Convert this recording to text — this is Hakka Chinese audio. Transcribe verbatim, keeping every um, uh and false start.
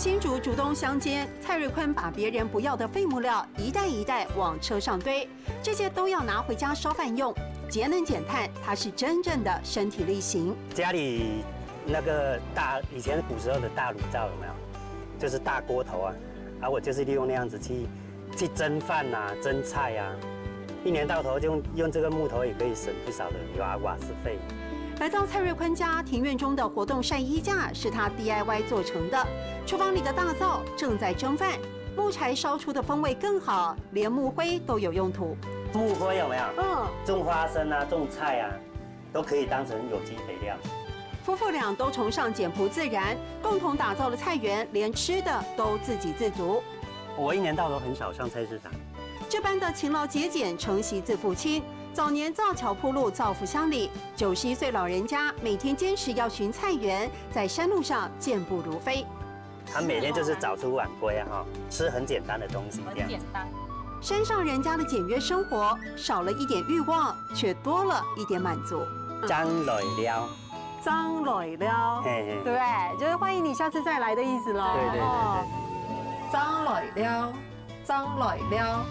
新竹竹东乡间，蔡瑞坤把别人不要的废木料一袋一袋往车上堆，这些都要拿回家烧饭用，节能减碳，它是真正的身体力行。家里那个大以前古时候的大炉灶有没有？就是大锅头啊，啊，我就是利用那样子去去蒸饭啊、蒸菜啊，一年到头就用用这个木头也可以省不少的瓦瓦斯费。来到蔡瑞坤家庭院中的活动晒衣架是他 D I Y 做成的，厨房里的大灶正在蒸饭，木柴烧出的风味更好，连木灰都有用途。木灰有没有？嗯，种花生啊、种菜啊，都可以当成有机肥料。夫妇俩都崇尚简朴自然，共同打造的菜园，连吃的都自给自足。我一年到头很少上菜市场。这般的勤劳节俭，承袭自父亲。早年造桥铺路，造福乡里。九十一岁老人家每天坚持要巡菜园，在山路上健步如飞。他每天就是早出晚归啊，哈，吃很简单的东西这样子。单。山上人家的简约生活，少了一点欲望，却多了一点满足。张磊了，张磊了，嘿嘿，对不对？就是欢迎你下次再来的意思喽。对对对哦对。张磊了，张磊了。